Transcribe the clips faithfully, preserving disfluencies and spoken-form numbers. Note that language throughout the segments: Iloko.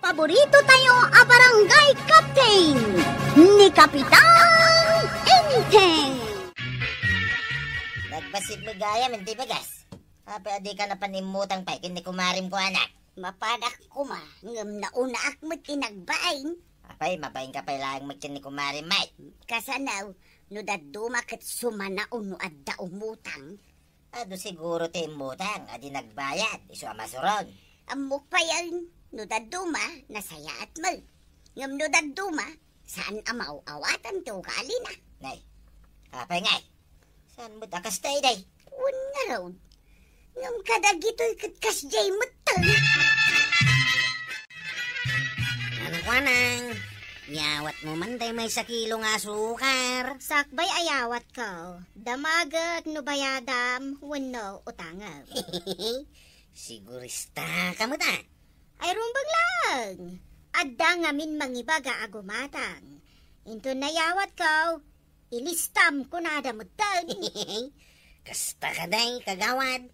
Paborito tayo a barangay captain, ni Kapitan Enteng. Nagbassit met gayam ti bagas. Apay a dika napan immutang pay ken ni kumarim ko, anak? Mapadak koma, ngem naunaak met ti nagbain. Apay, mabainka pay laeng met ken ni kumarim, May. Kasano, no dadduma ket sumanaw no adda umutang? Adu siguro ti immutang a di nagbayad, isu a masuron. Ammok payen, no dadduma, nasayaat met. Ngem no dadduma, saan a maaw-awatan ti ugalina. Nay, apay ngay? Saan met a kasta, iday? Wen ngarud. Ngem kadagitoy ket kasdiay metten. Nanang kuanang, iyawatmo man day maysa kilo nga asukar. Sakbay a iyawatko. Damaget no bayadam wenno utangem. Sigurista ka met a. Ay, rumbeng laeng. Adda ngamin mangibaga a gumatang. Inton nayawatko, ilistam kunada metten. Kasta kadi, kagawad.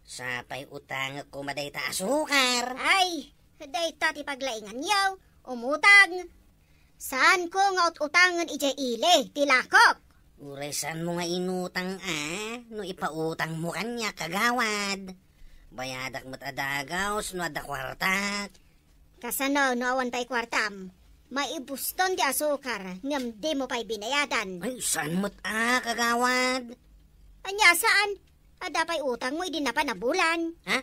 Sapay utangek koma dayta asukar. Ay, dayta ti paglainganyo. Umutang. Saanko nga ut-utangen idiay ili ti lakok. Uray saanmo nga inutang a, no ipautangmo kaniak, kagawad. Bayadak met a dagaws no adda kuartak. Kasano no awan pay kuartam? Maibuston ti asukar, ngem dimo pay binayadan. Ay, saan met a, kagawad? Ania, saan? Adda pay utangmo idi napan a bulan. Ha?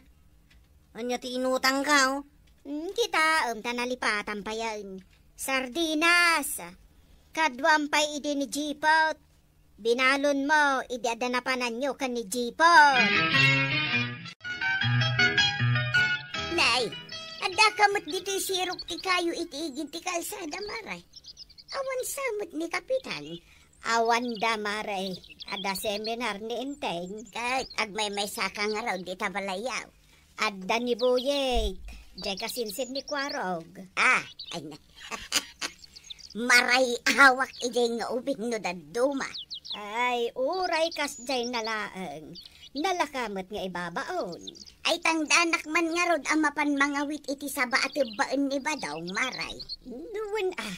Ania ti inutangko? Hmm, kitaem ta nalipatan payen. Sardinas. Kaduam pay idi ni Jipot. Binalonmo idi adda napananyo ken ni Jipot. Nay, addaka met ditoy sirok ti kayo iti igid ti kalsada, Mare. Awan sa met ni Kapitan. Awanda, Mare. Adda seminar ni Enteng. Ket agmaymaysa ka ngarud ita balayyo. Adda ni Buyet, diay kasinsin ni Kuarog. Ah, ay na. Marayaw ak idiay nga ubing no dadduma. Ay, uray kasdiay na laeng. Nalaka met nga ibabaon. Ay, tangdanak man ngarud a mapan mangawit iti saba a tebbaen ni Badong, Mare. Wen a,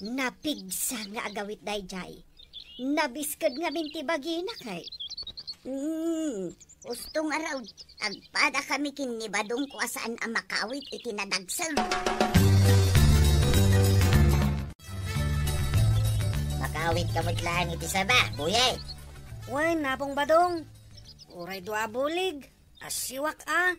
napigsa nga agawit daydiay. Nabiskeg ngamin ti bagina, kay. Hmm, usto ngarud, agpadakami ken ni Badong ko a saan a makaawit iti nadagseng. Makaawit ka met laeng iti saba, Buyet. Wen, Apong Badong. Uray dua a bulig. Asiwak a.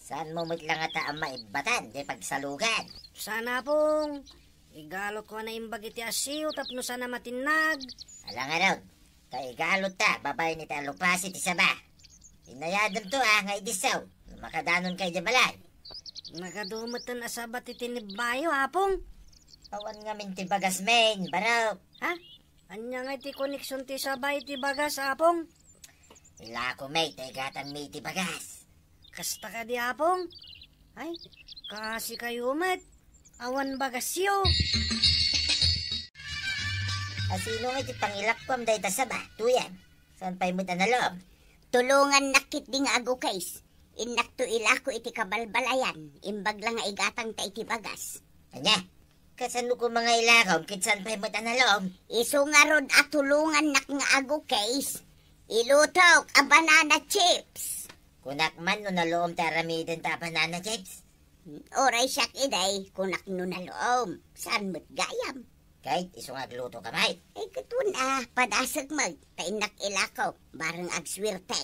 Saanmo met la ngata a maibbatan diay pagsalugan? Saan, Apong. Igalotko a naimbag iti asiw tapno saan a matinnag. Ala ngarud, ta igalotta babaen iti alupasi ti saba. Inayademto a nga idisso no makadanonka idiay balay. Nagadu metten a saba ti tinibbayo, Apong. Awan ngamin ti bagasmin, barok. Ha? Ania ngay ti koneksion ti saba iti bagas, Apong? Ilako met ta igatangmi iti bagas. Kasta kadi, Apong? Ay, kasikayo met. Awan bagasyo. A sino ngay ti pangilakkuam dayta saba, Tuyan? Saan pay met a nalom? Tulongannak ketdi nga agukis. Innakto ilako iti kabalbalayan, imbag la nga igatangta iti bagas. Ania? Kasano koma nga ilakom ket saan pay met a nalom? Isu ngarud a tulongannak nga agukis. Ilutok a banana chips. Kunak man no nalom ti aramidenta a banana chips. Uray siak idi, kunak no nalom. Saan met gayam? Ket isu nga agluto ka met. Ay, ket wen a, padasek met, ta innak ilako, bareng agsuerte.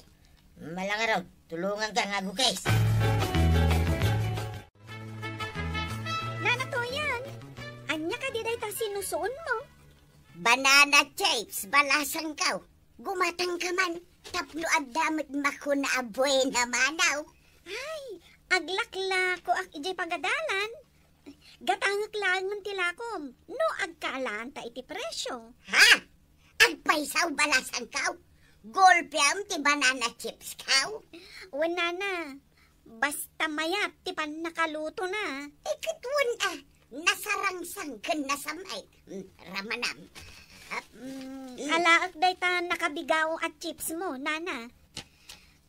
Ala ngarud, tulonganka nga agukis. Nana Tuyan, ania kadi dayta sinusuonmo? Banana chips, balasangko. Gumatangka man, tapno adda met makuna a buena mano. Ay, aglaklakoak idiay pagadalan. Gatangek laengen ti lakom, no agkaalaanta iti presio. Ha? Agpayso, balasangko? Gulpiam ti banana chipsko? Wen, nana, basta mayat ti pannakalutona. Eh, ket wen a, nasarangsang ken nasam-ay. Mm, ramanam. Ah, mm, mm. Alaek dayta nakabigao a chipsmo, nana.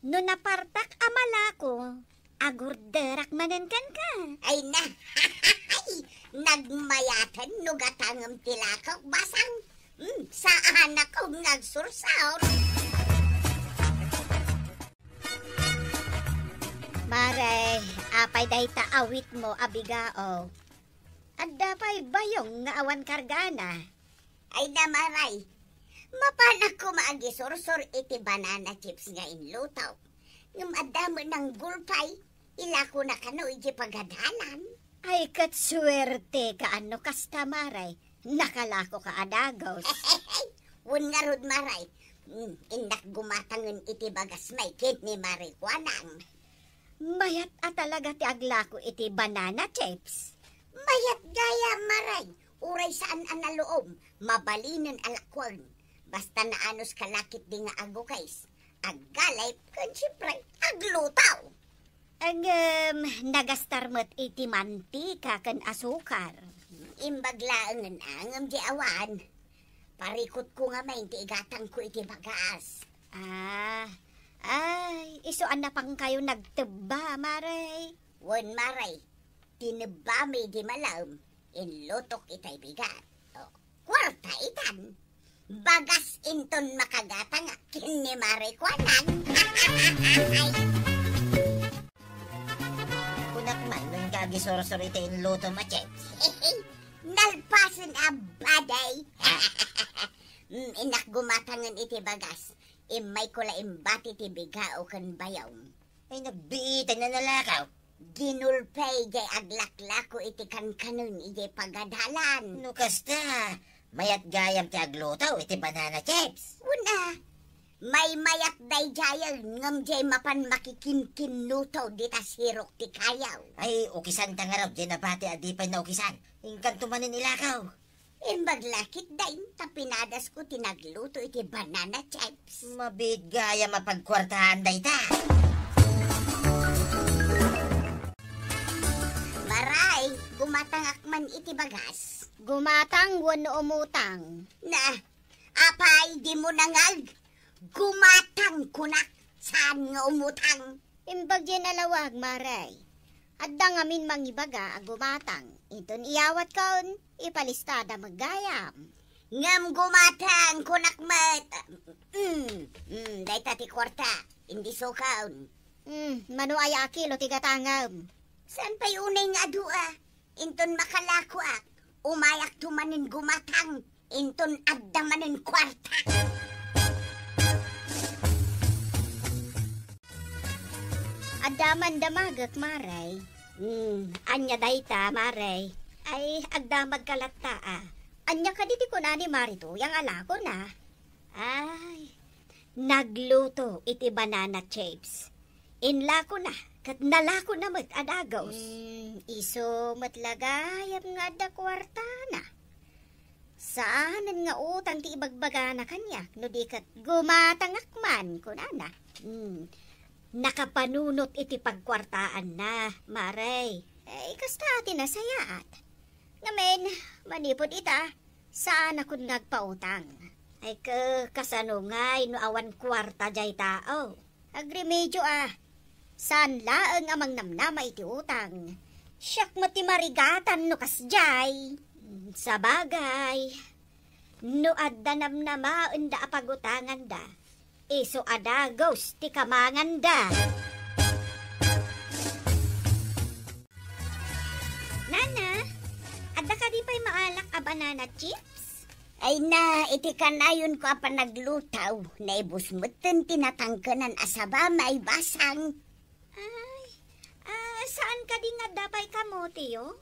No napartak a malako, agurderak manen kenka. Ay na, No gatangem ti lakok, Basang. Hmm, saanak nga agsursor. Mare, apay dayta awitmo a bigao? Adda pay bayong nga awan kargana? Ay na, Maray. Mapanak koma agisursor iti banana chips nga inlutok. Ngem adda met nanggulpay, ilakona kano iti pagadalan. Ay, ket suerte ka no kasta, Maray. Nakalakoka a dagus. Wen ngarud, Maray. Mm, innak gumatangen iti bagasmi ken ni Mare Kuanang. Mayat a talaga ti aglako iti banana chips. Mayat gayam, Maray. Uray saan a naluom, mabalinen a lakuan. Basta naanos ka la ketdi nga agukis, aggalip, ken siempre, agluto. Ngem, nagastar met iti mantika ken asukar. Imbag laengen a ngem di awan. Parikutko ngamin ti igatangko iti bagas. Ah, ay, isu a napangkayo nagtebba, Mare. Wen, Mare, tinebbami di malem, inlutok itay bigat. O, kuarta itan. Bagas inton makagatangak ken ni Mare Kuanang. Kunak man, no inka agisursor iti inlutom a chips. Nalpasen a baday. Mm, innak gumatangen iti bagas. Immayko la imbati ti bigao ken bayong. Ay, nagbiitan a nalakaw. Ginulpay jay aglaklako iti kankanen idiay pagadalan. No kasta, mayat gayam ti agluto iti banana chips. Una, maymayat daydiayen ngem jay mapan makikinkinnuto dita sirok ti kayaw. Ay, ukisanta ngarud jay nabati a di pay naukisan. Inkanto manen ilakaw. Imbag la ketdin, ta pinadasko ti nagluto iti banana chips. Mabiit gayam a pagkuartaan dayta. Maray, gumatangak man iti bagas. Gumatang wenno umutang? Na, apay, dimo nangag? Gumatang kunak, saan nga umutang? Imbag jay nalawag, Maray. Adda ngamin mangibaga a gumatang, inton iyawatkon, ipalistada met gayam. Ngem gumatang, kunak met. Mm, mm, dayta ti kuarta, indisokon. Mm, mano aya a kilo ti gatangem? Saan pay unay nga adu a? Inton makalakoak, umayakto manen gumatang. Inton adda manen kuarta. Adda man damagek, Maray. Hmm, ania dayta, Maray? Ay, agdamagka latta a. Ania kadi ti kuna ni Mare Tuyang a lakona? Ay, nagluto iti banana chips. Inlakona, ket nalakona met a dagus. Hmm, isu met la gayam nga adda kuartana. Saanen nga utang ti ibagbagana kaniak, no di ket gumatangak man, kunana. Hmm, nakapanunot iti pagkuartaanna, Maray. Ay, kasta ti nasayaat. Ngamin, manipud ita, saanakon nga agpautang. Ay, ke-, kasano ngay no awan kuarta jay tao? Agremedio a, saan laeng a mangnamnama iti utang. Siak met ti marigatan no kasjay. Sabagay, no adda namnamaenda a pagutanganda, isu a dagus ti kamanganda. Nana, adda kadi pay maalak a banana chips? Ay na, iti kanayonko a panagluto, naibus metten ti natangkenan a saba, May Basang. Ay, ah, saan kadi nga adda pay kamoteyo?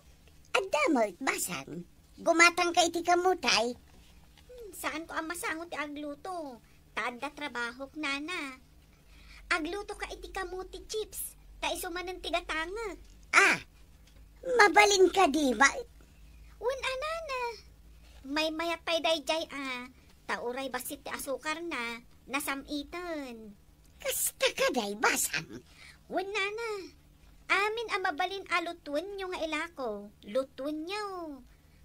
Adda met, Basang. Gumatangka iti kamote. Hmm, saanko a masango ti agluto. Ta adda trabahok, nana. Aglutoka iti kamote chips, ta isu manen ti gatangek. Ah, mabalin kadi, ma- Wen a, nana. Maymayat pay daydiay a, ta uray bassit ti asukarna, nasam-iten. Kasta kadi, Basang? Wen, nana. Amin a mabalin a lutuenyo nga ilako, lutuenyo.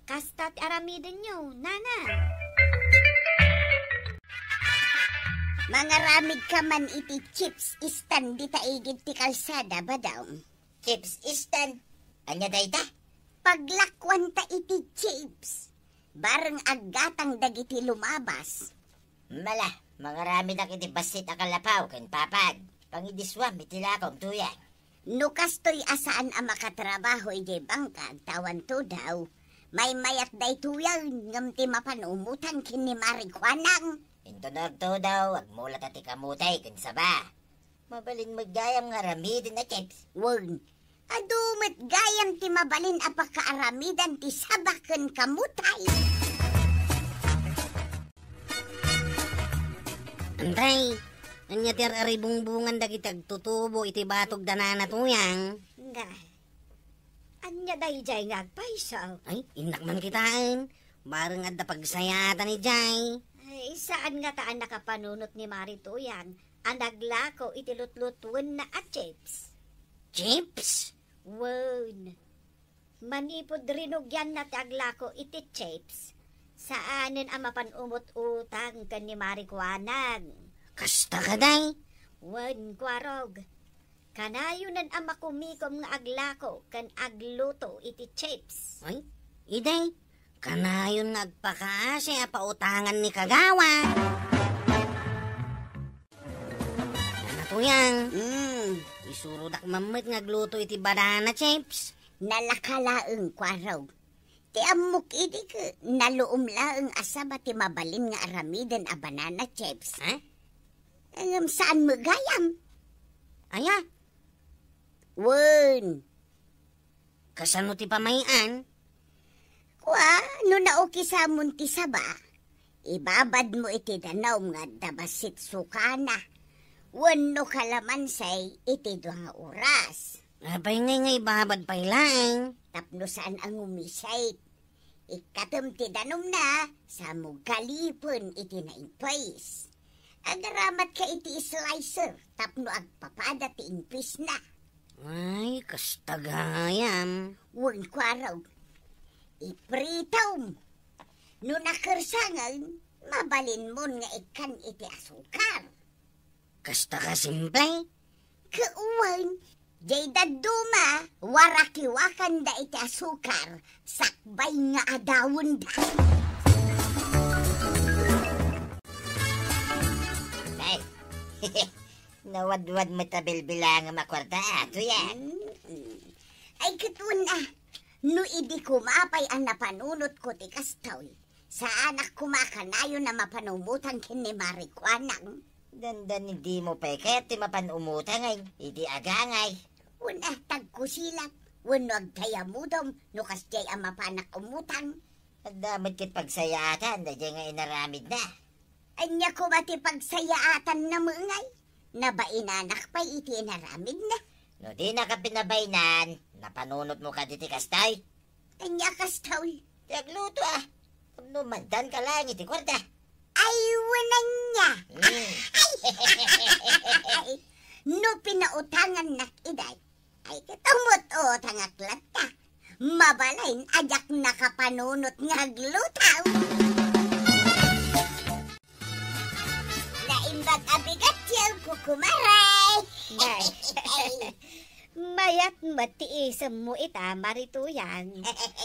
Kasta ti aramidenyo, nana. Mangaramidka man iti chips stand dita igid ti kalsada, Badong. Chips stand? Ania dayta? Paglakuanta iti chips. Bareng aggatang dagiti lumabas. Mala, mangaramid iti bassit a kalapaw ken papag. Pangidiswam iti lakom, Tuyang. No kastoy a saan a makatrabaho idiay bangka agtawan tudaw, maymayat daytoyen ngem ti mapan umutang ken ni Mari Kuanang. Inton agtudaw, agmulata ti kamote ken saba. Mabalin met gayam nga aramiden a chips. Wen, adu met gayam ti mabalin a pakaaramidan ti saba ken kamote. Antay, ania ti ar-aribungbungan dagiti agtutubo iti batog da Nana Tuyang? Nga, ania daydiay nga agpayso? Ay, innak man kitaen. Bareng adda pagsayaatan idiay. Ay, saan ngata a nakapanunot ni Mari Tuyang a naglako iti lutlutuenna a chips? Chips? Wen. Manipud rinugianna ti aglako iti chips, saanen a mapan umut-utang ken ni Mari Kuanang. Kasta kadi? Wen, Kuarog. Kanayonen a makumikom nga aglako ken agluto iti chips. Ay, idi, kanayon nga agpakaasi a pautangan ni Kagawad. Nana Tuyang. Mm. Isurodak man met nga agluto iti banana chips. Nalaka laeng, Kuarog. Ti ammok idi ket naluom laeng a saba ti mabalin nga aramiden a banana chips. Ha? Ngem saan met gayam? Aya? Wen. Kasano ti pamay-an? Kua, no naukisamon ti saba, ibabadmo iti danum nga adda bassit sukana. Wenno kalamansay iti dua nga oras. Apay ngay nga ibabad pay laeng? Tapno saan a ngumisit. Ikkatem ti danumna, samo galipen iti nainpis. Agaramatka iti slicer tapno agpapada ti inpisna. Ay, kasta gayam. Wen, Kuarog. Ipritom. No nakersangen, mabalinmon nga ikkan iti asukar. Kasta ka simple? Ket wen, diay dadduma, warakiwakanda iti asukar, sakbay nga adawenda. Ay, nawadwad met a bilbilangem a kuarta, Tuyang. Mm. Ay, ket wen a, no idi koma pay a napanunotko ti kastoy, saanak koma kanayon a mapan umutang ken ni Mari Kuanang. Dandani dimo pay kayat ti mapan umutang iti agangay. Wen a, tagkusilak, wenno agtayamudom no kasdiay a mapanak umutang. Adda met ket pagsayaatan daydiay nga inaramidna. Ania koma ti pagsayaatanna met ngay? Nabainanak pay iti inaramidna. No dinaka pinabainan, napanunotmo kadi ti kastoy? Ania kastoy? Ti agluto a. Tapno maddanka laeng iti kuarta. Ay, wen ania. Mm. Ay, no pinautangannak idiay, ay, ket umut-utangak latta. Mabalin a diak nakapanunot nga agluto. Naimbag a bigatyo, kukumaray. Nay. Mayat met ti isemmo ita, Mari Tuyang.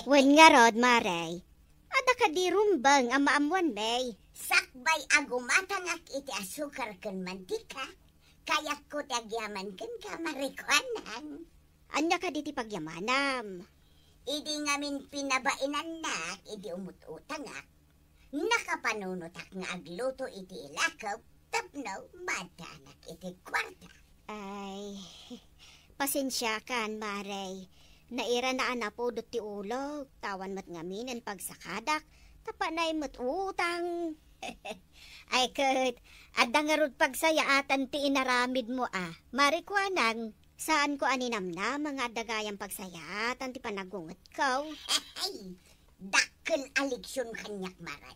Wen ngarud, Mari, adda kadi rumbeng a maammuanmi? Sakbay a gumatangak iti asukar ken mantika, kayatko ti agyaman kenka, Mari Kuanang. Ania kadi ti pagyamanam? Idi ngamin pinabainannak idi umut-utangak, nakapanunotak nga agluto iti ilakep tapno maddanak iti kuarta. Ay, pasensiakan, Mari. Nairana a napudot ti ulok, ta awan met ngaminen pagsakadak, ta panay met utang. Ay ket, adda ngarud pagsayaatan ti inaramidmo a, Mari Kuanang. Saanko a ninamnama nga adda gayam pagsayaatan ti panagungetko. Ay, dakkel a leksion kaniak, Mari.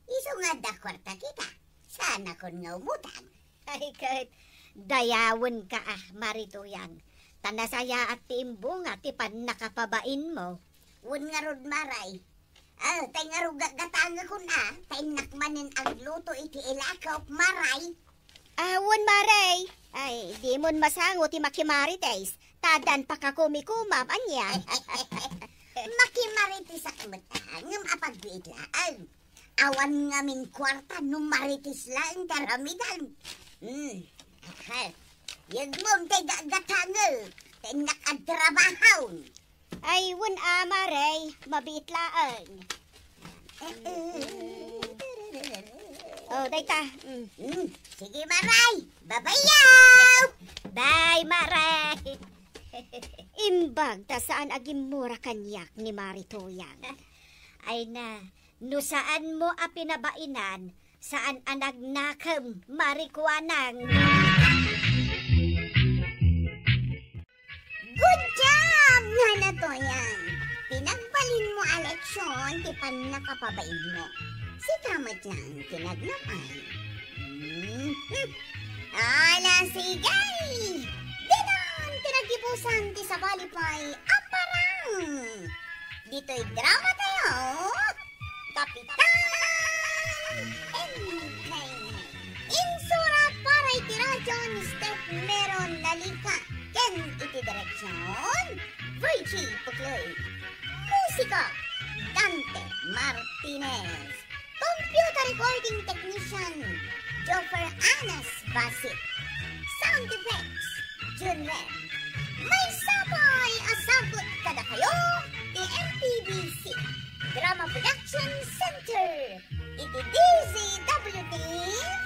Isu nga adda kuarta kita, saanakon nga umutang. Ay ket, dayawenka a, Mari Tuyang, ta nasayaat ti imbunga ti pannakapabainmo. Wen ngarud, Mari, Ah, tay ngarud gatgatangekon a, ta innak manen agluto iti ilakep, Mari. Ah, wen, Mari. Ay, dimon masango ti makimarites, ta addan pakakumikumam, ania? Makimarites ak met, ngem apagbiit laeng. Awan ngamin kuarta no marites laeng ti aramidan. Hmm. Aha. Yegmom tay gagatangek, ta innak a trabahon. Ay, wen a, Mare, mabiit laeng. Oh, dayta. Mm. Hmm, sige, Mare. Babayaw! Bye, Mare. Imbag ta saan a gimmura kaniak ni Mari Tuyang. Ay na, no saanmo a pinabainan, saan a nagnakem, Mari Kuanang. Good job, Nana Tuyang! Pinagbalinmo a leksion ti pannakapabainmo. Sika met laeng ti nagnapay. Mhm. Ala, sige! Ditan ti naggibusan ti sabali pay a parang! Ditoy drama tayo, Kapitan Enteng. Insurat para iti radyo ni Steph Meron Lalica ken iti direksion, Virgie Puclay. Musika, Dante Martinez. Computer recording technician, Joffer Anas Basit. Sound effects, Jun Ren. Maysa pay a sagut kadakayo ti M P B C Drama Production Center iti D Z W T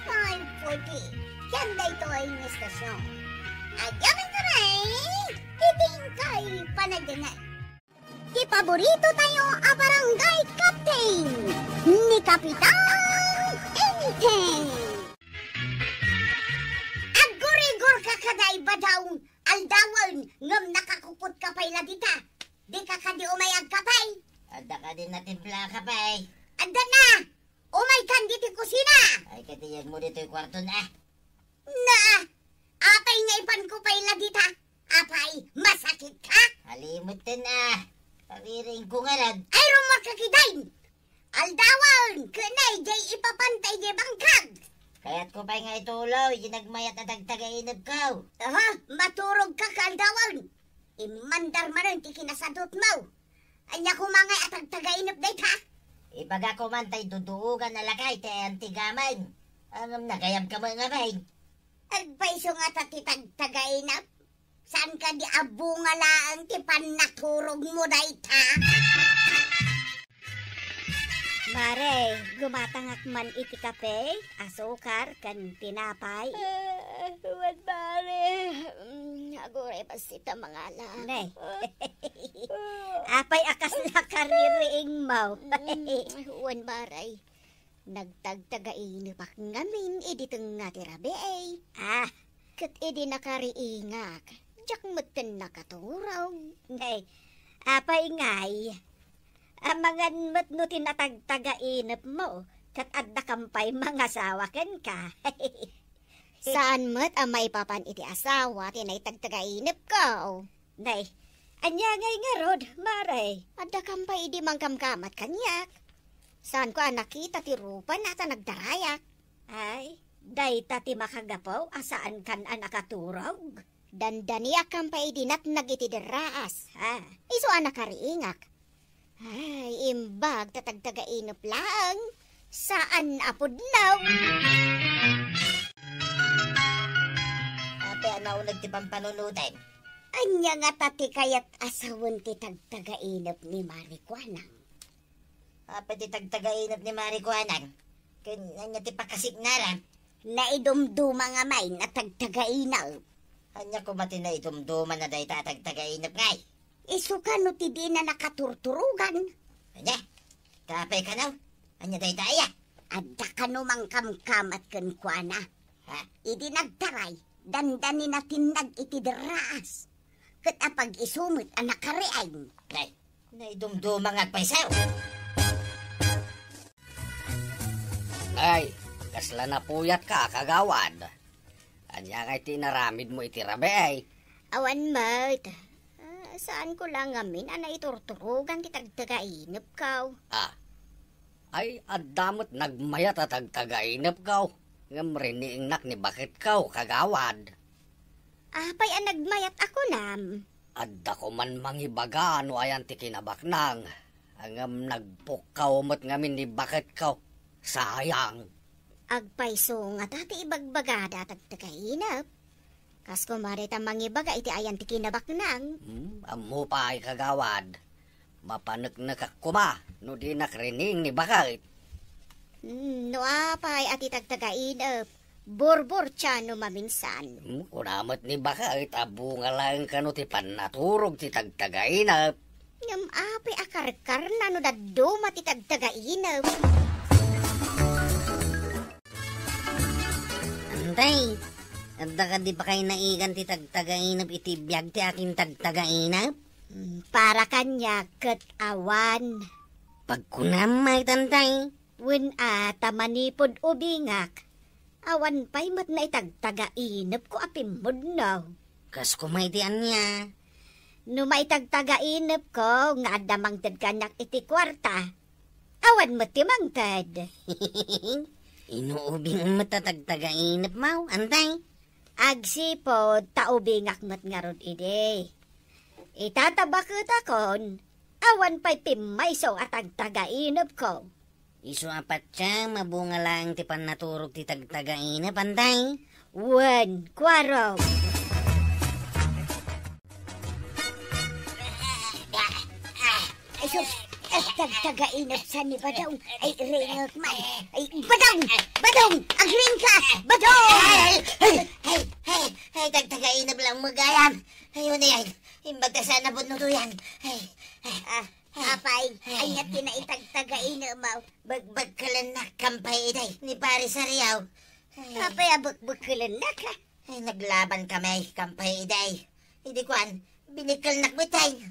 five forty. Ken daytoy nga istasyon, agyamankami iti inkay panagdengngeg. Ti paborito tayo a barangay captain, ni Kapitan Enteng. Aggurigor ka kada ibadaw, aldawen, ngem nakakupot ka pay la dita. Di ka kadi umay agkapay? Adda kadi natimpla a kapay? Adda na! Umay kan diti kusina! Ay, katiyagmo ditoy kuarto na. Na! Apay nga ipanko pay la dita? Apay, masakit ka? Alimutten a. Pariring ko ngarad. Ay, rumor ka kidain! Aldawen, ken ay, jay ipapantay jay bangkag! Kayat ko pay nga ituloy, di nagmayat a tagtagainep ko. Aha, maturog ka ka aldawen. Immandar manen ti kinasadut mo. Ania koma ngay a tagtagainep dayta? Ibaga ko man tay duduogan a lakay ti ayan ti gameng. Ngem nagayab ka met ngamin. Agpayso ngata ti tagtagainep? Saan kadi a bunga laeng ti pannaturog mo dayta? Mare, gumatangak man iti kape, asukar, ken tinapay. Eh, wen, Mare. Mm, aguray bassit a mangala. Ne. Apay a kasla kaririing mo? Mm, wen, Mare. Nagtagtagainepak ngamin idi tengnga ti rabii. Ah. Ket idi nakariingak, diak metten nakaturog. Nay, apay ngay? Amangan met no ti natagtagainepmo, ket addakam pay mangasawa kenka. Saan met a maipapan iti asawa ti naitagtagainepko. Nay, ania ngay ngarud, Mare? Addakam pay idi mangkamkamat kaniak. Saanko a nakita ti rupana ta nagdarayak. Ay, dayta ti makagapu a saankan a nakaturog? Dandaniakkam pay idi natnag iti derraas. Ha? Isu a nakariingak. Ay, imbag ta tagtagainep laeng. Saan a pudno. Apay a nauneg ti pampanunotem? Ania ngata ti kayat a sawen ti tagtagainep ni Mari Kuanang? Apay ti tagtagainep ni Mari Kuanang? Ken ania ti pakasiknaram? Naidumduma ngamin a tagtagainep. Ania koma ti naidumduma na dayta a tagtagainep ngay? Isu kano ti dina nakaturturogan? Ania? Apay kano? Ania dayta aya? Adda kano mangkamkamat kenkuana? Ha? Idi nagtaray, dandani natinnag iti derraas. Ket apag-isu met a nakariing. Nay, naidumduma nga agpayso. Nay, kasla napuyatka, kagawad? Ania ngay ti inaramidmo iti rabii? Awan met. Ah, saanko la ngamin a naiturturogan ti tagtagainepko. Ah. Ay, adda met nagmayat a tagtagainepko, ngem riniingnak ni baketko, kagawad. Apay a nagmayat a kunam? Adda koman mangibaga no ayan ti kinabaknang, ngem nagpukkaw met ngamin ni baketko. Sayang. Agpayso ngata ti ibagbagada, Tagtagainep? Kas koma dayta mangibaga iti ayan ti kinabaknang. Hmm, ammo pay, kagawad. Mapaneknekak koma no dinak rining ni baket. Hmm, no apay a ti Tagtagainep, burburtia no maminsan. Hmm, kuna met ni baket a bunga laeng kano ti pannaturog ti Tagtagainep. Ngem apay a karkarna no dadduma ti Tagtagainep? Antay, adda kadi pakaynaigan ti Tagtagainep iti biag ti akin Tagtagainep? Mm, para kaniak ket awan. Pagkunam met, Antay. Wen a, ta manipud ubingak, awan pay met naitagtagainepko a pimmudno. Kas koma iti ania? No maitagtagainepko nga adda mangted kaniak iti kuarta, awan met ti mangted. Inuubing met ta tagtagainepmo, Antay? Agsipud ta ubingak met ngarud idi. Ita ta baketakon, awan pay pimmayso a tagtagainepko. Isu a patiem a bunga laeng ti pannaturog ti tagtagainep, Antay? Wen, kuarog. Ay, sus! Ay, tagtagainep sa ni Badong. Ay, ringek man. Ay, Badong! Badong! Agringka! Badong! Ay, ay, ay, ay, ay, tagtagainep lang magayam. Ay, ano yan? Imbag ta sana bunnuto yan. Ay, ay. Ah, apay, ay, ania ti naitagtagainepmo? Bagbagkelennak kampay iday ni Pare Sariaw. Ay. Apay a bagbagkelennak, ha? Ay, naglaban kami kampay iday. Idi kuan, binekkelnak met ay.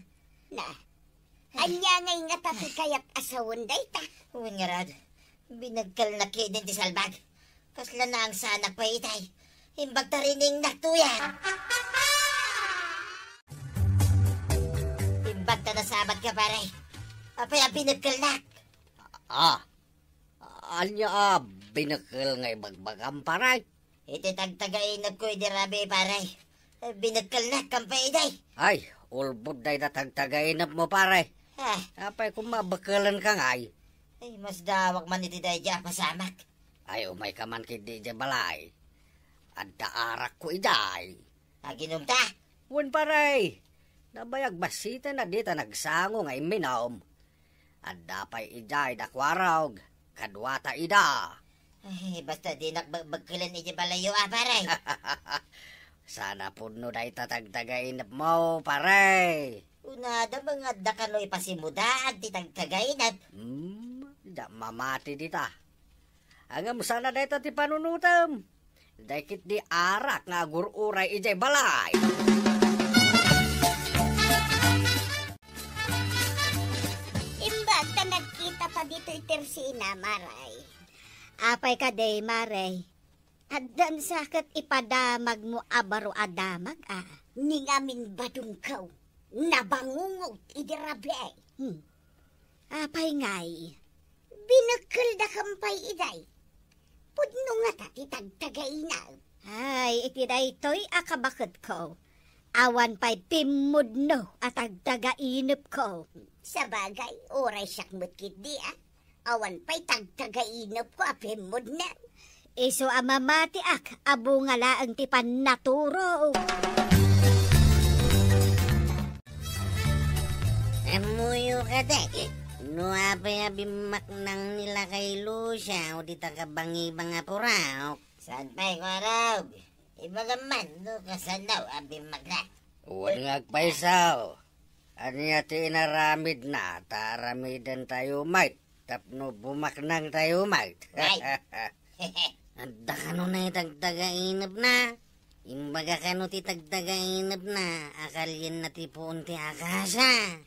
Na, ania ngay ngata ti kayat a sawen dayta? Wen ngarud, binekkelnak ketdin ti salbag. Kasla naangsanak pay itay. Imbag ta riningnakto yan. Imbag ta nasabatka, pare. Apay a binekkelnak? Ah, ania a binekkel nga ibagbagam, pare? Iti tagtagainepko idi rabii, pare. Binekkelnak kampay iday. Ay, ulbod dayta tagtagainepmo, pare. Ah. Apay koma bekkelenka ngay? Ay, masdawak man iti daydiay a pasamak. Ay, umayka man ketdi idiay balay. Adda arakko idiay. Aginumta? Wen, pare. Nabayag bassiten a dita nagsango nga imminum. Adda pay idiay da kuarog, kaduata ida. Ay, basta dinak bag-, bagkelen iti balayyo a, pare. Sana pudno dayta tagtagainepmo, pare. Kunada nga adda kano ipasimudaag ti tagtagainep. Hmm, da mamati dita. Ngem sana dayta ti panunotem. Dayta ketdi arak nga agur-uray idiay balay. Imbag ta nagkita ta ditoy Tersina, Maray. Apay kadi, Maray? Addan sa ket ipadamagmo a baro a damag, a? Ni ngamin badongko, nabangungot idi rabii. Hmm. Apay ngay? Binekkeldakam pay iday. Pudno ngata ti tagtagainep. Ay, iti daytoy a kabaketko, awan pay pimmudno a tagtagainepko. Sabagay, uray siak met ketdi, a. Awan pay tagtagainepko a pimmudno. Isu a mamatiak a bunga laeng ti pannaturog. Ammoyo kadi, no apay a bimmaknang ni Lakay Lucia o dita kabangibang a puraok? Saan pay, kuarog? Ibagam man no kasano a bimmaknang. Wen nga agpayso. Ania ti inaramidna ta aramidentayo met tapno bumaknangtayo met? Ay. Adda kano nay tagtagainepna? Imbaga kano ti tagtagainepna a kalienna ti puon ti akasia?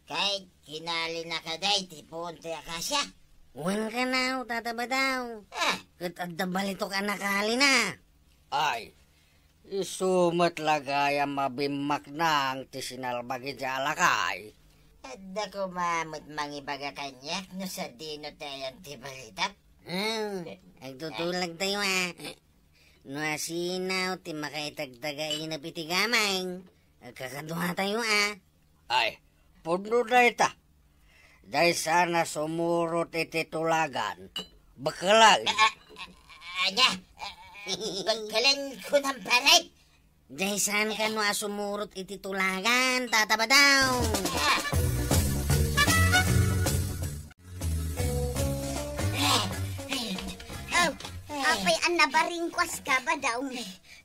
Ket kinalina kadi ti puon ti akasia? Wen kano, Tata Badong. Ah. Ket adda balitok a nakalina. Ay, isu met la gayam a bimmaknang ti sinalbag idiay a lakay. Adda koma met mangibaga kaniak no sadino ti ayan ti balitok. Hmm, agtutulagtayo, a. No asino ti makaitagtagainep iti gameng, Kakaduatayo, a. Ay, pudno dayta. Dayta sana sumurot iti tulagan. Bekelay. A, a, a, ania? Bekelay kunam, pare? Dayta sana kano a sumurot iti tulagan, Tata Badong. Aw, apay a nabaringkuas ka, Badong?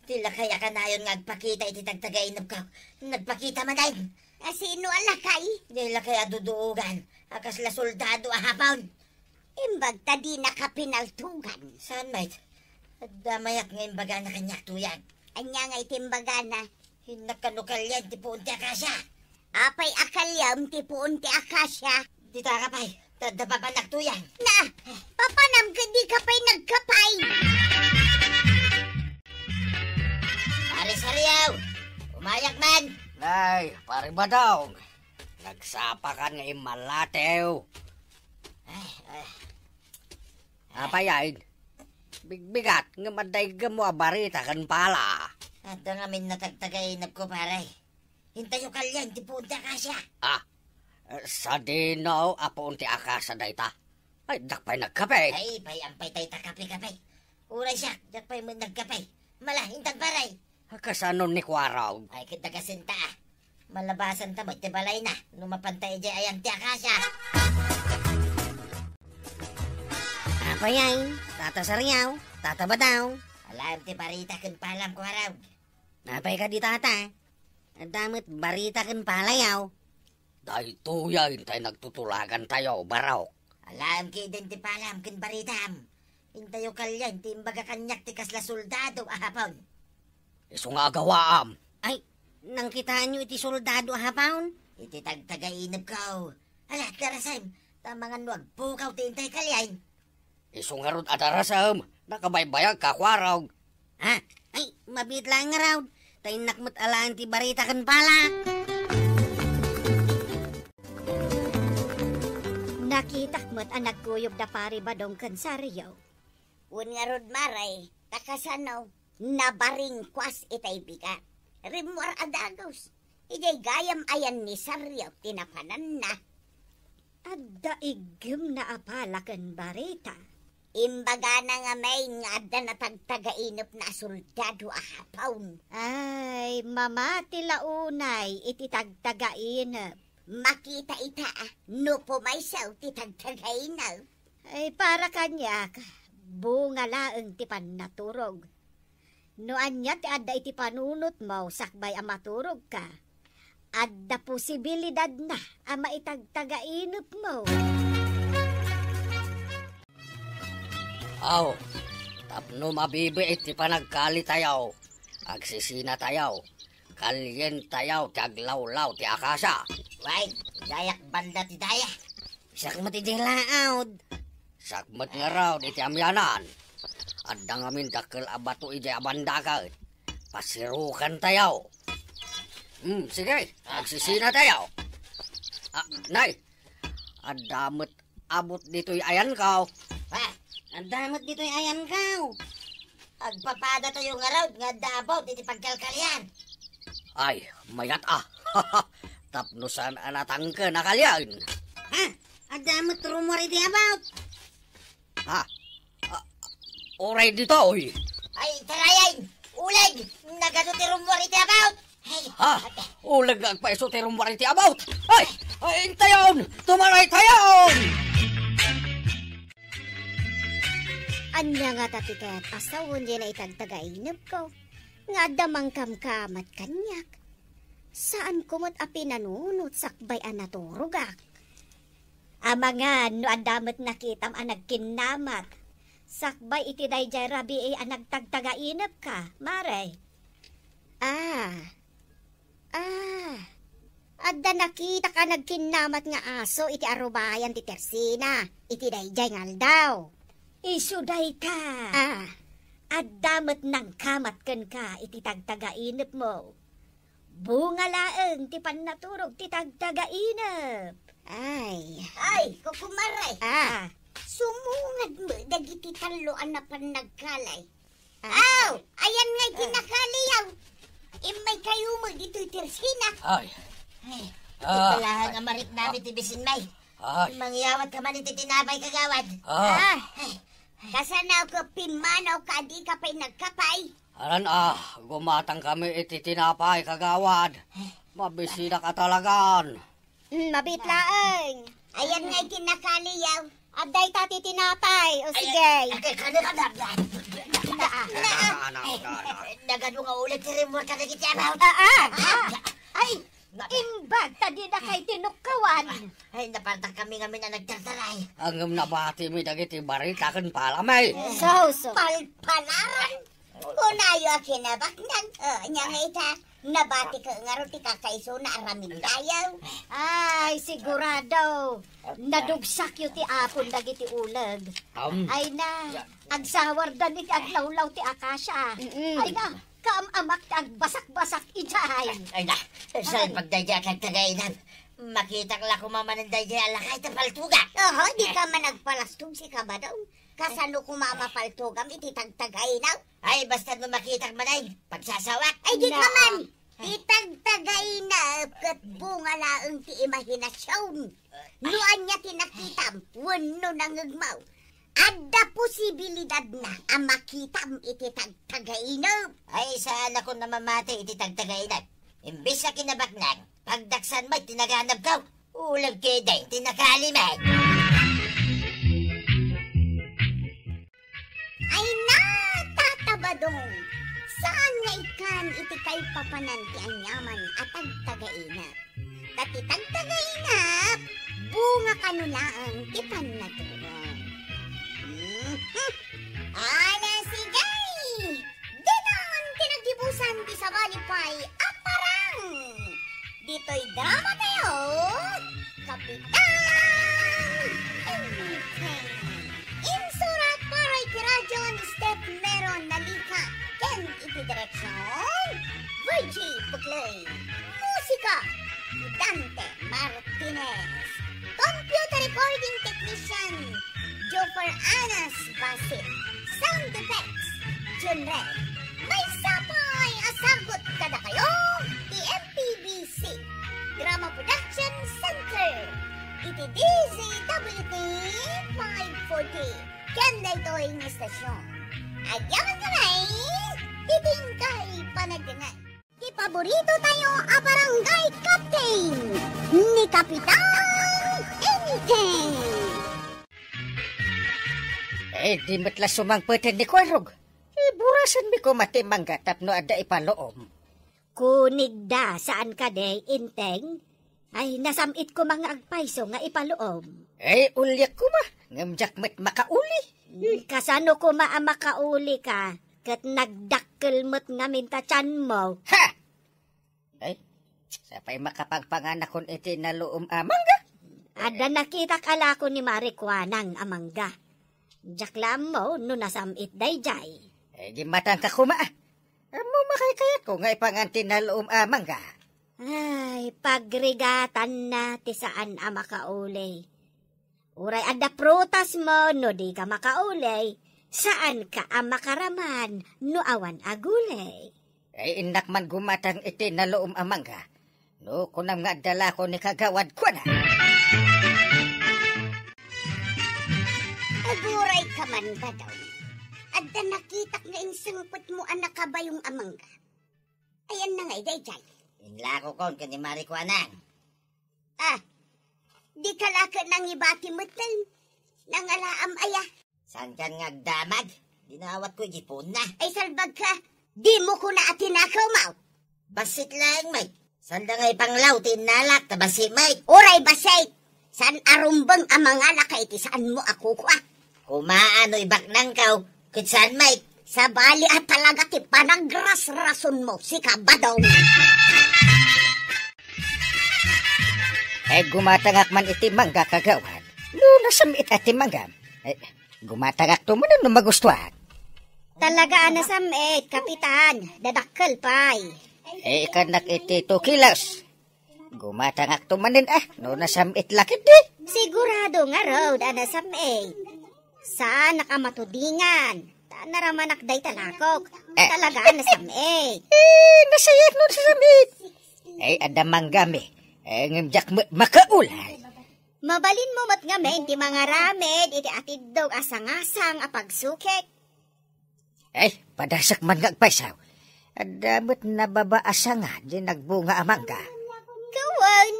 Di lakay a kanayon nga agpakita iti tagtagainepko. Nagpakita manen. A, sino a lakay? Di lakay a duduogan a kasla soldado a Hapon. Imbag ta dinaka pinaltugan. Saan met? Adda mayat nga imbagana kaniak, tuyag. Ania nga iti imbagana? Innak kano kalian ti puon ti akasia. Apay a kaliam ti puon ti akasia? Dita ka pay, ta adda papanak, tuyag. Na, papanam ket dika pay nagkapay. Pare Sariaw, umayak man. Ay, Pare Badong, nagsapakan nga immalatew. Ay, ay. Apay, ay, bigbigat nga madaygemmo a barita ken pala. Adda ngamin natagtagainepko, pare. Intayo kalian ti puon ti akasia. A, sadino a puon ti akasia dayta? Ay, diak pay nagkape. Ay, pay-am pay dayta kape-kape. Uray siak, diak pay met nagkape. Mala, intan, pare. A, kasano ni Kuarog? Ay, ket dagasen ta. Malabasanta met ti balayna no mapanta idiay ayan ti akasia. Apay, ay, Tata Sariaw, Tata Badong. Alaem ti barita ken palam, Kuarog. Apay kadi, Tata? Adda met barita ken palayaw. Daytoyen tay nagtutulagantayo, barok. Alaem ketdin ti palam ken baritam. Intayo kalian ti imbaga kaniak ti kasla soldado a Hapon. Isu nga agawaam. Ay, nangkitaanyo iti soldado a Hapon? Iti tagtagainepko. Ala, darasem, ta amangan no agpukaw ti intay kalian. Isu ngarud a darasem, nakabaybayag ka, Kuarog. Ha? Ay, mabiit laeng ngarud. Ta innak met alaen ti barita ken pala. Nakitak met a nagkuyog da Pari Badong ken Sariaw. Wen ngarud, Mare, ta kasano? Nabaringkuas itay bigat. Rimmuar a dagus. Idiay gayam ayan ni Sariaw ti napananna. Adda iggemna a pala ken barita. Imbagana ngamin nga adda natagtagainepna a soldado a Hapon. Ay, mamati la unay iti tagtagainep. Makita ita, a, no pumayso ti tagtagainep. Ay, para kaniak, bunga laeng ti pannaturog. No ania ti adda iti panunotmo sakbay a maturogka, adda posibilidadna a maitagtagainepmo. Aw, tapno mabibiit ti panagkalitayo, agsisinatayo, kalientayo ti aglawlaw ti akasia. Wen, dayak banda ti daya. Siak met idiay laud. Siak met ngarud iti amianan. Adda ngamin dakkel a bato idiay a banda ket pasirukantayo. Hmm, sige, agsisinatayo. A, nay, adda met abut ditoy ayanko. Ha? Adda met ditoy ayanko. Agpapadatayo ngarud nga adda abut iti pagkalkalian. Ay, mayat a. Tapno saan a natangken a kalian. Ha? Adda met rummuar iti abut. Ha? A, uray ditoy. Ay, tarayan! Uleg! Nagadu ti rummuar iti abut! Ay, ha? Uleg nga agpaiso ti rummuar iti abut! Ay! Ay, intayon! Tumaraytayon! Ania ngata ti ket a sawen diay naitagtagainepko nga adda mangkamkamat kaniak? Saanko met a pinanunot sakbay a naturogak. Amangan no adda met nakitam a nagkinnamat sakbay iti daydiay rabii a nagtagtagainepka, Mare. Ah. Ah. Adda nakitak a nagkinnamat nga aso iti arubayan ti tersina iti daydiay nga aldaw. Isu dayta. Ah. Adda met nangkamat kenka iti tagtagainepmo. Bunga laeng ti pannaturog ti tagtagainep. Ay. Ay, kukumare. Ah. Sumungad met dagiti tallo a napan nagkalay. Ah. Aw, ayan ngay ti Ah. nakaliyaw. Immay kayo mo ditoy tersina. Ay. Ay, Ah. Ito lang nga mariknami ti bisin, may. Ay. Mangyawat ka man iti tinapay, kagawad. Ah. Ah. Kasano ko pimmanaw ka, di ka pay nagkapay? Aran, ah, gumatang kami iti tinapay, kagawad. Mabisidak a talagan. Mm, mabit laeng. Ayan nga iti nakaliyaw. Adda ita ti tinapay. O, sige. Ay, ay, ay, kano ka na? Na, na, na, na, na. Nagadu nga ulit ti rimor ka dagiti abaw. Ah, ah, ah. Ay, imbag ta di na kay tinukkawan. Ay, napartak kami ngamin a nagtartaray. Ngem nabati mi dagiti barita ken pala, may. So, so. Palpalaran. Kunayo a kinabaknag. O, nya nga ita, nabati ka ngarud ti kakaisuna aramid tayo. Ay, sigurado. Nadugsakyo ti apon dagiti uleg. Am. Ay na, agsawardan iti aglawlaw ti akasia. Mm-mm. Ay na, kaam-amak ti agbasak-basak idiay. Ay na, salpag daydiay a tagtagainam. Makitak la koma manen daydiay a lakay ta paltuga. Oho, di ka man agpalastog, sika, Badong. Kasano koma mapaltugam iti tagtagainaw? Ay, basta no makitak manen, pagsasawak. Ay, di ka man! Ti tagtagainap ket bunga laeng ti imahinasyon. No ania ti nakitam wenno nangngegmaw, adda posibilidadna a makitam iti tagtagainap. Ay, saanakon a mamati iti tagtagainap. Imbes a kinabaknang, pagdaksan met ti naganabko. Ulag ketdin ti nakalimek. Ay na, Tata Badong! Saan nga ikkan iti kaipapanan ti aniaman a tagtagainap? Ta ti tagtagainap, bunga kano laeng ti pannaturon. Mhm. Ala, sige! Ditan ti naggibusan ti sabali pay a parang! Ditoy drama tayo, Kapitan Enteng. Insurat para iti radyo ni Steph Meron Nalika ken iti direksyon, Virgie Buclay. Musika, Dante Martinez. Computer recording technician, Joffer Anas Basit. Sound effects, John Red. Maysa pay a sagut kadakayo ti M P B C Drama Production Center iti D Z W T five forty ken daytoy nga istasyon. Agyaman kami iti inkay panagdengngeg. Ti paborito tayo a barangay captain, ni Kapitan Enteng. Eh, di met la sumangpeten ni Kuarog. Iburasanmi koma ti mangga tapno adda ipaluom. Kunigda, saan kadi, Enteng? Ay, nasam-it koma nga agpayso nga ipaluom. Eh, uliak koma, ngem diak met makauli. Kasano koma a makauli ka, ket nagdakkel met ngamin ta tianmo? Ha! Ay, sapay makapagpanganakon iti naluom a mangga. Adda nakitak a lako ni Mari Kuanang a mangga. Diak la ammo no nasam-it daydiay. Eh, gimmatangka koma. Ammo makaykayatko nga ipangan ti naluom a mangga. Ay, pagrigatanna ti saan a makauli. Uray adda prutasmo no di ka makauli, saan ka a makaraman no awan a guli. Ay, innak man gumatang iti naluom a mangga. No kunam nga adda lako ni kagawad kuana. Aguray ka man, Badong. Adda nakitak nga insengpetmo a nakabayong a mangga. Ayan na nga, daydiay. Inlako kon ken ni Mari Kuanang. Ah, di ka la ket nangibati metten. Nangalaam aya? Saan kan nga agdamag? Dinawat ko iti puonna. Ay, salbag ka. Di mo kuna a tinakaw mo. Bassit laeng, Mike. Sanda nga ipanglaw ti innalak ta bassit, Mike. Uray bassit. Saan a rumbeng a mangalaka iti saan mo a kukua? Kumaa no ibaknangkaw, ket saan, Mike? Sabali a talaga ti panagrasrasonmo, sika, Badong. Eh, gumatangak man iti mangga, kagawad. No, nasam-it a ti mangga. Eh, gumatangak to manen no magustuak. Talaga a nasam-it, Kapitan. Dadakkel pay. Eh, ikannak iti two kilos. Gumatangak to manen, ah, no nasam-it la ketdi. Sigurado ngarud a nasam-it. Saanak a matudingan. Ta naramanak dayta lakok. Talaga, nasam-it. Eh, nasayaat no nasam-it. Ay, adda manggami. Eh, ngem diak ma-, makaulay. Mabalinmo met ngamin ti mangaramid iti atiddog a sangasang a pagsukit. Ay, padasek man nga agpayso. Adda met nababa a sanga di nagbunga a mangga. Kawan.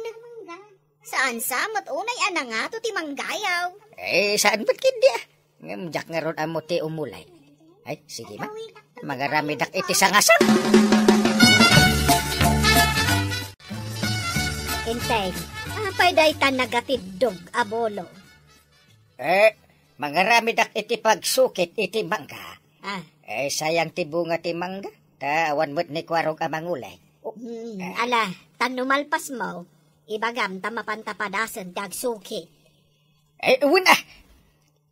Saan sa met unay a nangato ti manggayaw? Eh, saan met ketdi, ah? Ngem diak ngarud ammo ti umulay. Ay, sige man. Mangaramidak iti sangasang. Intay, apay dayta nagatiddog a bolo? Eh, mangaramidak iti pagsukit iti mangga. Ah. Eh, sayang ti bunga ti mangga. Ta awan met ni Kuarog a mangulay. Oh. Hmm, ala, tan no malpasmo, ibagam ta mapanta padasen ti agsukit. Eh, wen, ah.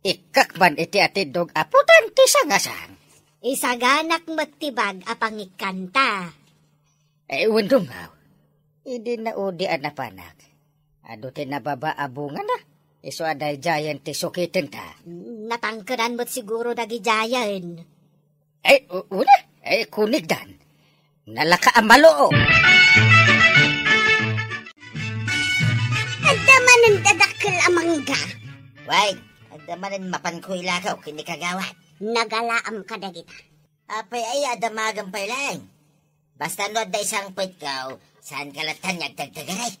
Ikkak man iti atiddog a putan ti sangasang. Isaganak met ti bag a pangikkanta. Eh, wen, dungaw. Idi naudi a napanak, adu ti nababa a bungana. Isu a daydiayen ti sukitenta. Natangkenan met siguro dagidiayen. Eh, u-, una? Eh, kunigdan. Nalaka a maluom. Adda manen dadakkel a mangga. Way, adda manen mapanko ilakaw ken ni kagawad. Nagalaam kadagita. Apay aya a damagem pay laeng? Basta no adda isangpetko, saanka latta nga agdagdagaray.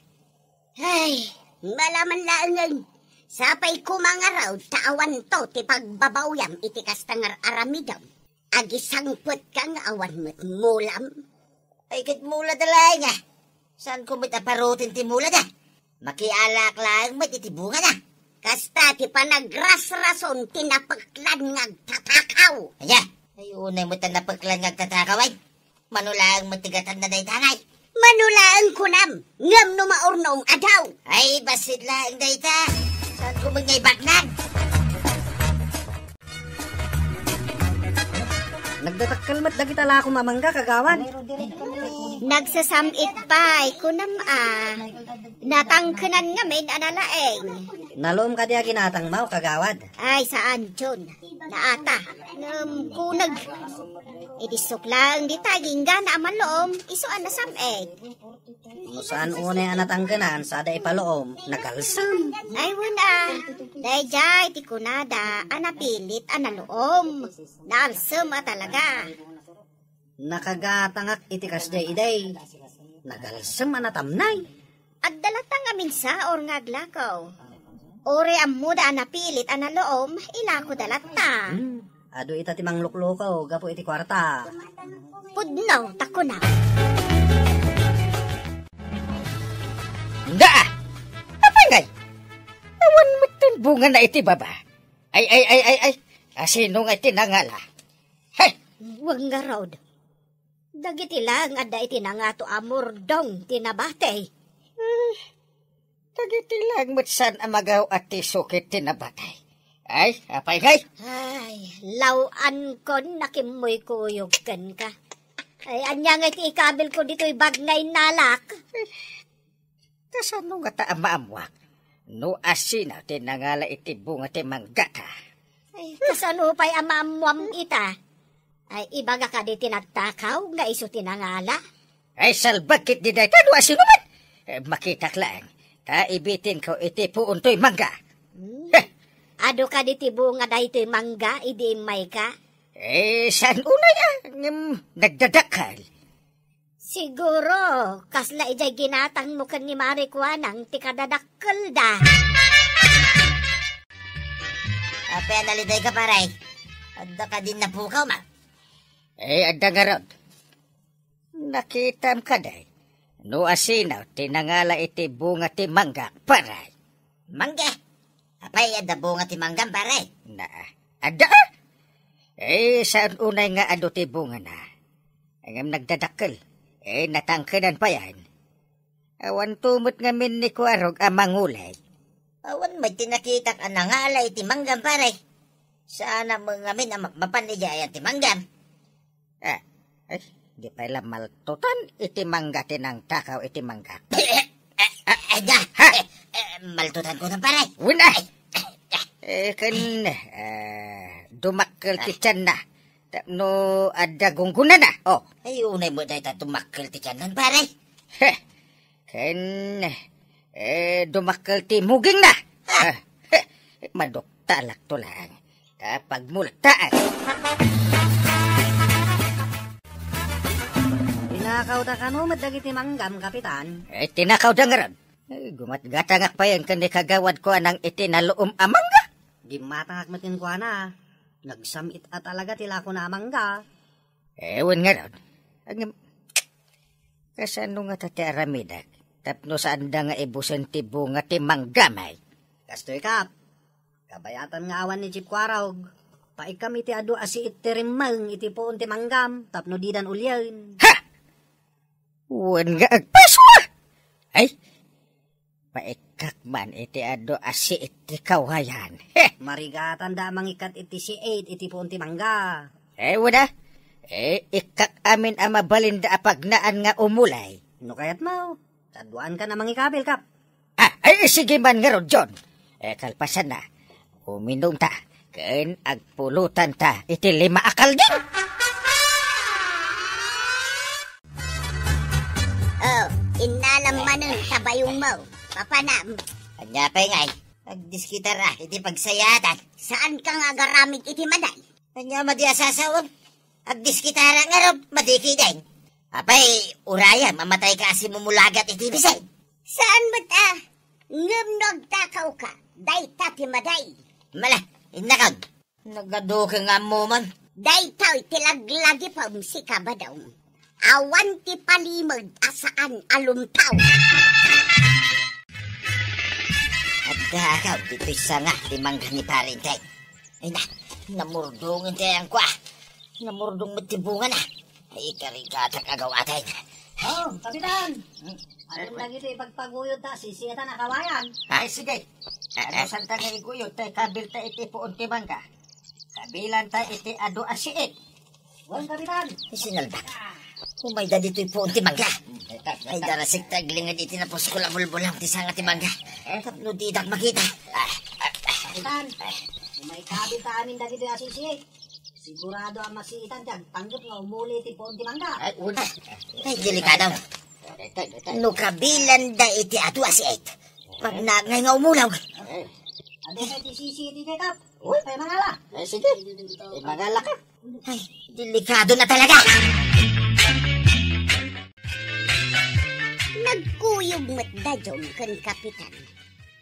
Ay, malaman laengen. Sapay koma ngarud ta awanto ti pagbabawyam iti kasta nga ar-aramidem. Agisangpetka nga awan met mulam. Ay, ket mulada laeng, ah. Saanko met a paruten ti mulada? Makialaak laeng met iti bungana. Kasta ti panagrasrason ti napeklan nga agtatakaw. Ania? Ay, unay met a napeklan nga agtatakaw, ay. Mano laeng met ti gatanna dayta, ngay? Mano laeng kunam, ngem no maurnom, adaw. Ay, bassit laeng dayta. Saanko met nga ibaknang? Nagdadakkel met dagita lakom a mangga, kagawad. Nagsasam-it pay, kunam a. Natangkenan ngamin a nalaeng. Naluom kadi a ginatangmo, kagawad? Ay, saan, John. Naata. Ngem kuneg. Idi suklang dita, inggana a maluom, isu a nasam-it. No saan unay a natangkenan, sada ipaluom, nagalsem. Ay, wen a. Daydiay ti kunada a napilit a naluom. Naalsem a talaga. Nakagatangak iti kasdiay, idi. Nagalsem a natamnay. Adda latta ngamin saor nga aglakaw. Uray ammoda a napilit a naluom, ilakoda latta. Hmm. Adu ita ti mangluklukaw gapu iti kuarta. Pudno, ta kuna. Daa! Apay ngay? Awan met ti bungana iti baba. Ay, ay, ay, ay, ay. Asino ngay ti nangala? Hey! Wen ngarud. Dagiti laeng adda iti nangato a murdong ti nabati. Hmm. Dagiti laeng met saan a magaw-at ti sukit ti nabati. Ay, apay ngay? Ay, law-ankon nakimmuykuyob kenka. Ay, ania ngay ti ikabilko ditoy bag nga innalak? Kasano ngata a maammuak no asino ti nangala iti bunga ti manggata? Ay, kasano pay a maammuam ita? Ay, ibaga kadi ti nagtakaw nga isu ti nangala? Ay, salbag ketdi dayta no asino man. Eh, makitak laeng, ta ibitinko iti puon toy mangga. Hmm. Heh! Adu kadi ti bunga daytoy mangga idi immayka? Eh, saan unay a? Ngem nagdadakkel. Siguro, kasla idiay ginatangmo ken ni Mari Kuanang ti kadadakkelda. Apay a nalidayka, pare? Adda kadin napukawmo? Eh, adda ngarud. Nakitam kadi no asino ti nangala iti bunga ti manggak, pare? Mangga? Apay, adda bunga ti manggam, pare? Na, adda? Eh, saan unay nga adu ti bungana? Ngem nagdadakkel. Eh, natangkenan payen. Awanto met ngamin ni Kuarog a mangulay. Awan met ti nakitak a nangala iti manggam, pare. Saan met ngamin a mapmapan idiay ayan ti manggam. Ah, ay, di pay la maltutan iti mangga ti nangtakaw iti mangga. Eh, eh, eh, da. Ha? Eh, eh, maltutan ko na, pare. Wen, ah. Eh, ken, eh, dumakkel ti tianna. Tapno adda gunggonana. Oh. Ay, unay met dayta dumakkel ti tianna, pare. Heh. Ken, eh, dumakkel ti mugingna. Ah. Eh, heh. Maduktalakto laeng. Ta pagmultaak. Tinakawda kano met dagiti manggam, Kapitan? Eh, tinakawda ngarud. Eh, gumatgatangak payen ken ni kagawadko a nang iti naluom a mangga. Gimmatangak met kenkuana. Nagsam-it a talaga ti lakona a mangga. Eh, wen ngarud. Ngem, kasano ngata ti aramidek? Tapno saanda nga ibusen ti bunga ti mangga, may? Kastoy, Kap. Kabayatan nga awan ni Chief Kuarog. Paikkam iti adu a siit ti rimmeng iti puon ti manggam tapno didan ulien. Ha! Wen nga agpaso, a! Ay, paikkak man iti adu a siit ti kawayan. Heh! Marigatanda a mangikkat iti siit iti puon ti mangga. Eh, wen a. Eh, ikkak amin a mabalinda a pagnaan nga umulay. No kayatmo, kaduaankan a mangikabil, Kap. Ah, ay, sige man ngarud, John. Eh, kalpasanna, uminumta, ken agpulotanta iti lima a kalding. Oh, innalam manen ta bayongmo. Papanam. Ania pay ngay? Agdiskitara iti pagsayaatan. Saanka nga agaramid iti maday? Ania madi a sasawem? Agdiskitara ngarud, madi ketdin. Apay, urayem a matayka a simumulagat iti bisig? Saan met a, ngem no agtakawka, dayta ti maday. Mala, innakam. Nagadu ken nga ammoman. Daytoy ti laglagipem, sika, Badong. Awan ti palimed a saan a lumtaw. Adda ka ditoy sanga ti mangga ni Pare Enteng. Ay na, namurdongen ti ayangko, a. Namurdong met ti bungana. Ay, karigatak a gawaten. Oh, Kapitan! Hmm? Ano dagiti ipagpaguyod ta sisiatan a kawayan? Ay, sige. Adusanta nga iguyod ta ikabilta iti puon ti mangga. Kabilanta iti adu a siit. Wen, Kapitan. Sinalbak. Umayda ditoy puon ti mangga. Ay, darasek ta aglinged iti napuskol a bulbulong ti sanga ti mangga. Tapno didak makita. Kapitan, umaykabilta amin dagitoy a sisiit. Sigurado a masiitan ti agpanggep nga umuli iti puon ti mangga. Ay, una. Ay, delikado. No kabilanda iti adu a siit, pagnagnay nga umulaw. Adu kay ti sisiit iti, Kap. Uy. Kay mangala. Ay, sige. Ay, mangala ka. Ay, delikado na talaga. Nagkuyog met da John ken Kapitan.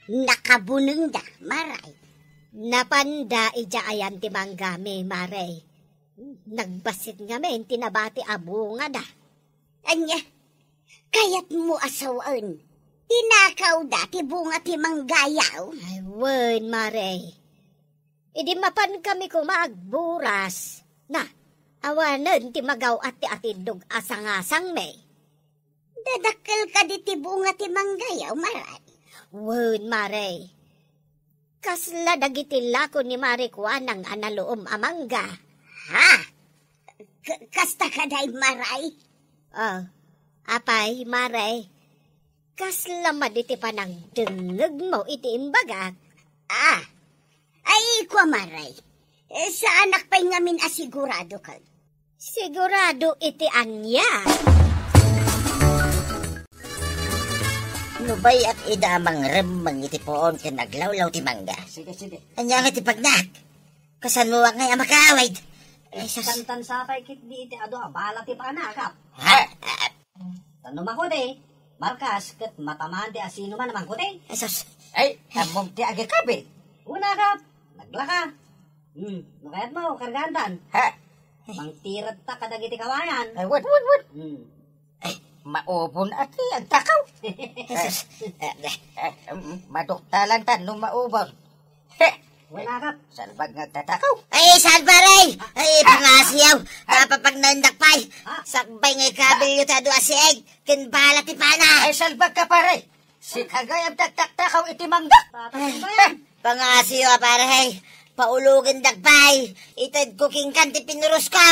Nakabunengda, Maray. Napanda idiay ayan ti manggami, Maray. Nagbassit ngamin ti nabati a bungada. Ania, kayatmo a sawen, tinakawda ti bunga ti manggayaw? Ay, wen, Maray. Idi mapankami koma agburas, na, awanen ti magaw-at ti atiddog a sangasangmi. Dadakkel kadi ti bunga ti manggayaw, Maray? Wen, Maray. Kasla dagiti lako ni Mari Kuanang a naluom a mangga. Ha? K-, kasta kadi, Maray? Oh, apay, Maray? Kasla madi ti panangdengngegmo iti imbagak? Ah, ay, kua, Maray. Eh, saanak pay ngamin a sigurado kad. Sigurado iti ania? No bay-ak ida a mangremmeng iti puon ken aglawlaw ti mangga. Sige, sige. Ania nga ti pagnak? Kasanoak ngay a makaawid? Eh, sus. Tantan sapay ketdi iti adu a bala ti panakap. Ha? Tapno makudi, markas ket matamaan ti asinoman a mangkuti. Jesus. Ay, ammom ti agikabil. Una, Kap. Naglaka. Hmm, no kayatmo, kargaantan. Ha? Mangtiradta kadagiti kawayan. Ay, wait, wait, wait. Hmm. Ay, maubon a ti agtakaw. Jesus. Eh, eh, eh, mm, maduktalan ta no maubon. Heh! Wala ka. Salbag nga agtatakaw. Ay, salba, Ray! Ay, pangasiyaw! Ah. Napapagnaendak pay! Ah. Sakbay nga ikabilyo ti adu a sieg ken bala ti pana! Ay, salbag ka, pare! Sika gayam ti agtaktakaw iti mangga! Tatakaw ba yan? Pangasiyaw, pare! Paulugendak pay! Itedko kenka ti pinurosko!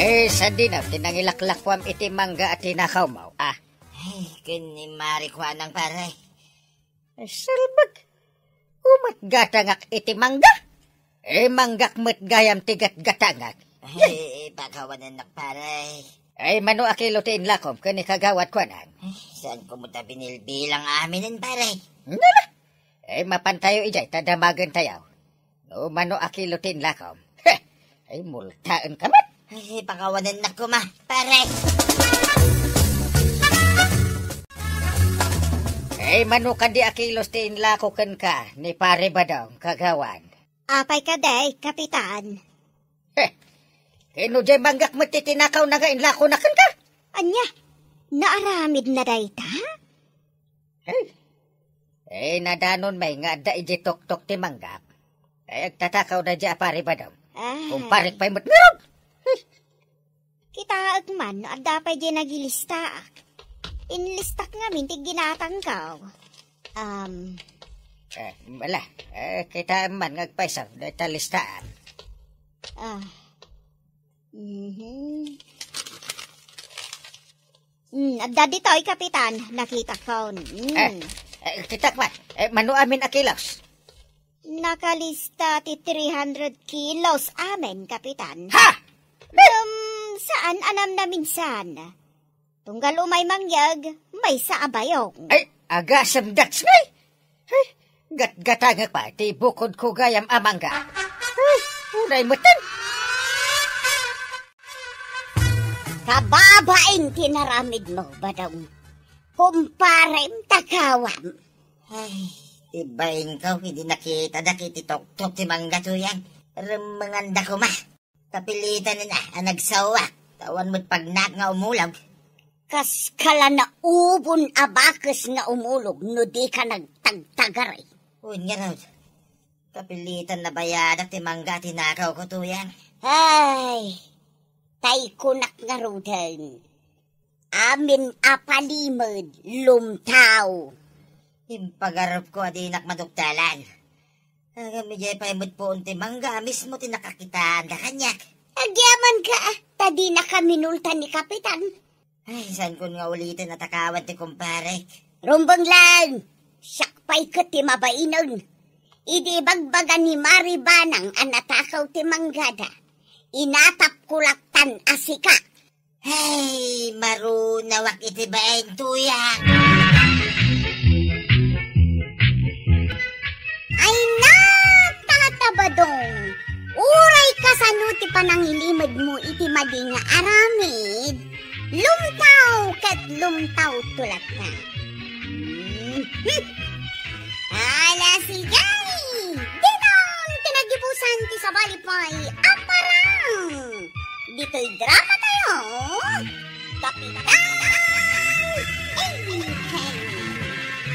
Eh, sadino ti nangilaklakuam iti mangga a tinakawmo, ah? Ay, ken ni Mari Kuanang, pare. Ay, salbag. Umat gatangak iti mangga. Eh, manggak met gayam ti gatgatangak. Ay, pakawanennak, pare. Ay, mano a kilo ti inlakom ken ni Kagawad Kuanang? Ay, saan ko met a binilbilang aminen, pare? Nala! Eh, mapantayo idiay ta damagentayo. No mano a kilo ti inlakom. Heh! Ay, multaenka met. Ay, pakawanennak koma, pare. Eh, mano kadi a kilos ti inlako kenka ni Pare Badong, Kagawad? Apay kadi, Kapitan? Heh! Ken no diay manggak met ti tinakawna nga inlakona kenka? Ania? Naaramidna dayta? Hey! Eh, nadanon may nga adda idiay toktok ti manggak. Eh, agtatakaw na diay a Pare Badong. Ay. Kumparek pay met ngarud. Hey! Kitaek man no adda pay diay nagilistaak. Inlistak ngamin ti ginatangko. Um. Eh, wala. Eh, kitaem man nga agpayso dayta listaam. Ah. Mhm. Hmm, adda ditoy, Kapitan. Nakitakon. Hmm. Eh, eh, kitak man. Eh, mano amin a kilos? Nakalista ti three hundred kilos amin, Kapitan. Ha? Ngem, saan a namnaminsan. Tunggal umay mangyeg, maysa a bayong. Ay, agasem, that's me. Ay, gatgatangek pay ti bukodko gayam a mangga. Ay, unay metten. Kababain ti naramidmo, Badong. Kumparem, takawam. Ay, ti bainko idi nakitada iti toktok ti mangga, Tuyang. Remmenganda koma. Kapilitan a, a nagsawak, ta awan met pagnak nga umulog. Kas kala naubon a bakes nga umulog no di ka nagtagtagari. Wen ngarud, kapilitan a bayadak ti mangga a tinakawko, Tuyang. Ay, tay kunak ngaruden. Amin a palimed, lumtaw. Impagarupko a dinak maduktalan. Ngem idiay pay met puon ti mangga a mismo ti nakakitaanda kaniak. Agyamanka, ta dinaka minulta ni Kapitan. Ay, saankon nga uliten a takawan ti kumparek. Rumbeng laeng, siak pay ket ti mabainen. Idi ibagbaga ni Mari Banang a natakaw ti manggada, inatapko lattan a sika. Hey, marunawak iti bain, Tuyang. Ay, natatabadong. Uray kasano ti panangilimedmo iti madi nga aramid, lumtaw ket lumtaw tulatna. Hmm. Ala, sige! Didong ti nagibusan ti sabali pay a parang! Ditoy drama tayo, Kapitan Eddie Henry.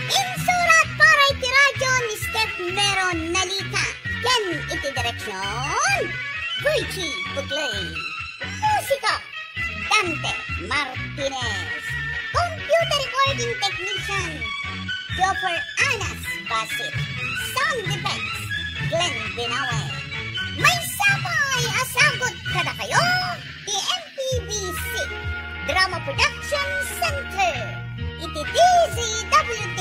Insurat para iti radyo ni Steph Meron Nalita. Ken iti direksyon, Richie Bugley. Musika, Dante Martinez. Computer recording technician, Joffer Anas Basit. Sound effects, Glenn Binawe. Maysa pay a sagut kadakayo ti M P B C Drama Production Center iti D Z W T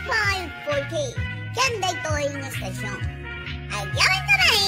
five forty. Ken daytoy nga stasyon. Agyaman kami!